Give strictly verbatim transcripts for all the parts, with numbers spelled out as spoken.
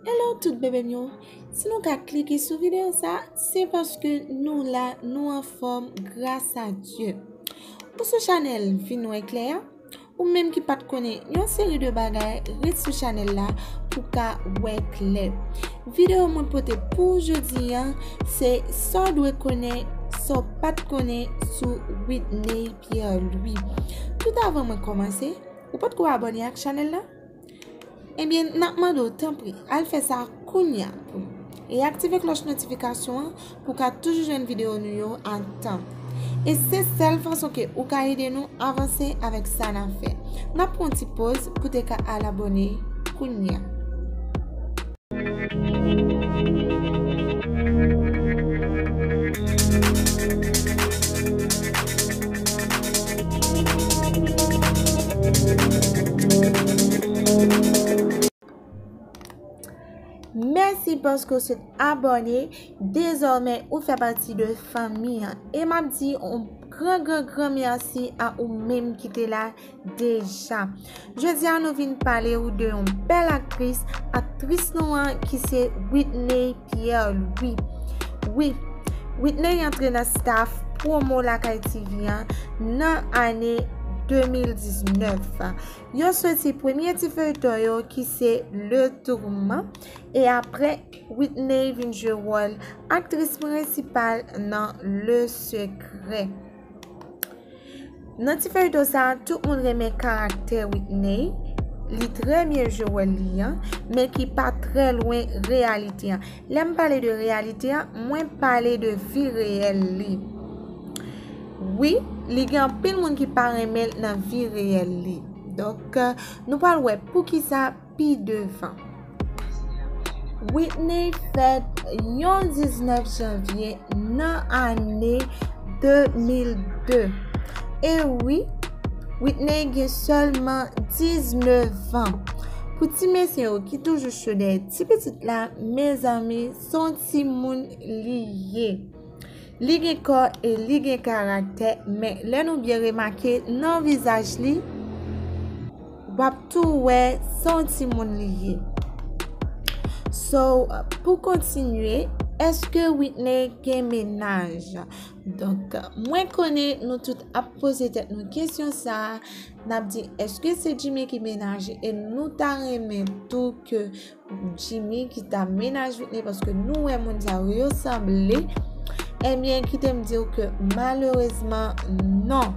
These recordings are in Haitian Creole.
Hello tout bebe m yo. Si nou ka klike sou videyo sa, se paske nou la, nou anfòm gras a Dye. Ou sou chanèl Vin Wè Klè a, ou menm ki pa t konnen yon seri de bagay, ret sou chanèl la pou ka wè klè. Videyo mwen pote pou jodi a, se sa w dwe konnen, sa w pa t konnen sou Whitney Pierre Louis. Tout avan mwen kòmanse, ou potko abòne ak chanèl la? Ebyen, n ap mande w, tanpri, al fè sa kounya pou nou. E aktive klòch notifikasyon an pou w ka toujou jwenn videyo nou yo a tan. E se sèl fason ke ou ka ede nou avanse avèk sa n ap fè. N ap pran yon ti poz pou te ka al abòne kounya. Mèsi paske w sot abòne. Dezòmè, ou fè pati de fanmi an. E m ap di yon gran, gran, gran mèsi a ou menm ki te la deja. Jodi a, nou vin pale ou de yon bèl aktris, aktris nou an ki se Whitney Pierre Louis. Wi, Whitney antre nan staff pwomo Lakay T V an nan ane de mil diznèf. Yo soti premye ti feyton yo ki se Le Tourment, e apre Whitney vin jwe wòl aktris prensipal nan Le Secret. Nan ti feyton sa, tout moun renmen karaktè Whitney. Li trè byen jwe wòl li an, men ki pa trè lwen reyalite an. Lè m pale de reyalite an, mwen pale de vi reyèl li. Wi, li gen anpil moun ki pa renmen l nan vi reyèl li. Donk, nou pral wè poukisa pi devan. Whitney fèt yon diznèf janvye nan ane de mil de. E wi, Whitney gen sèlman diznèf an. Pou ti mesye yo ki toujou cho dèyè ti pitit la, mezanmi, se yon timoun li ye. Li gen kò e li gen karaktè, men lè nou byen remake nan vizaj li, w ap tou wè se yon timoun li ye. So, pou kontinye, èske Whitney gen mennaj? Donk, mwen konnen nou tout ap poze tèt nou kesyon sa a. N ap di, èske se Jimmy ki mennaj? E nou ta renmen tou ke Jimmy ki ta mennaj Whitney, paske nou wè moun sa yo, yo sanble. Ebyen, kite m di w ke malerezman, non.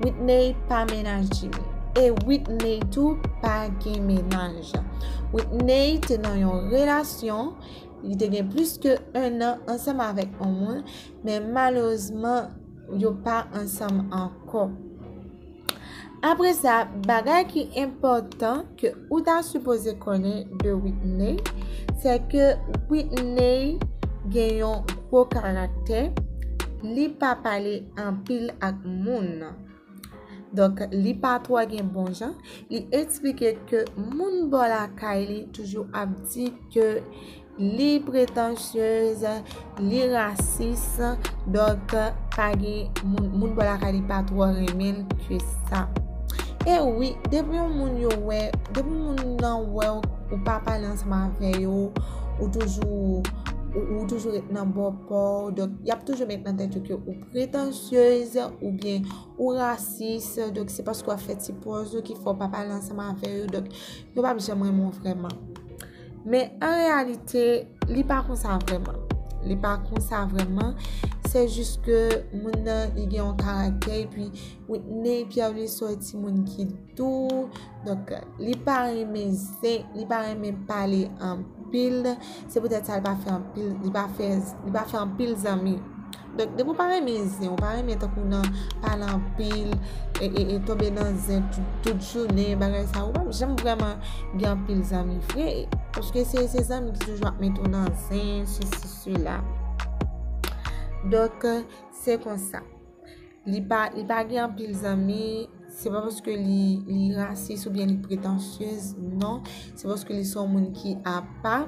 Whitney pa mennaj Jimmy. E Whitney tou pa gen mennaj. Whitney te nan yon relasyon, li te gen plis ke en an ansanm avèk yon moun, men malerezman, yo pa ansanm ankò. Apre sa, bagay ki enpòtan ke ou ta sipoze konnen de Whitney, se ke Whitney gen yon gwo karaktè, li pa pale anpil ak moun. Donk, li pa twò gen bon jan. Li eksplike ke moun bò lakay li toujou ap di ke li pretansyez, li rasis, donk pa gen moun, moun bò lakay li pa twò renmen l ke sa. E wi, depi yon moun yo wè, depi moun nan wè w, ou pa pale ansanm avè yo, ou toujou, ou, ou toujou ret nan bò pa w, donk y ap toujou met nan tèt yo ke ou pretansyez, oubyen ou rasis, donk se paske w ap fè ti pòz ou ki fè w pa pale ansanm avè yo, donk yo p ap janm renmen w vrèman. Men an reyalite, li pa konsa vrèman. Li pa konsa vrèman. Se jis ke moun nan, li gen yon karaktè, epi Whitney Pierre Louis se yon timoun ki dou. Donk, li pa renmen zen, li pa renmen pale anpil. Se poutèt sa li pa fè anpil, li pa fè, li pa fè anpil zanmi. Donk, depi w pa renmen zen, ou pa renmen tankou nan pale anpil, e, e, e tonbe nan zen tout, tout jounen, bagay sa, ou p ap janm vrèman gen anpil zanmi vre. Paske se, se zanmi ki toujou ap mete w nan zen, sesi, sela. Donk, se konsa. Li pa, li pa gen anpil zanmi, se pa paske li, li rasis oubyen li pretansyez, non. Se paske li se yon moun ki apa.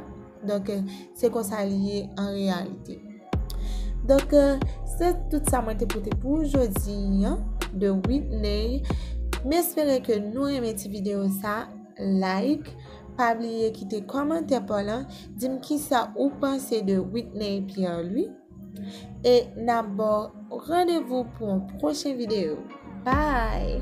Donk, se konsa li ye an reyalite. Donk, se tout sa mwen te pote pou jodi a de Whitney. M espere ke nou renmen ti videyo sa. Like, Pa bliye kite kòmantè pa w lan, di m kisa ou panse de Whitney Pierre Louis. E n ap ba w randevou pou yon pwochen videyo. Bye!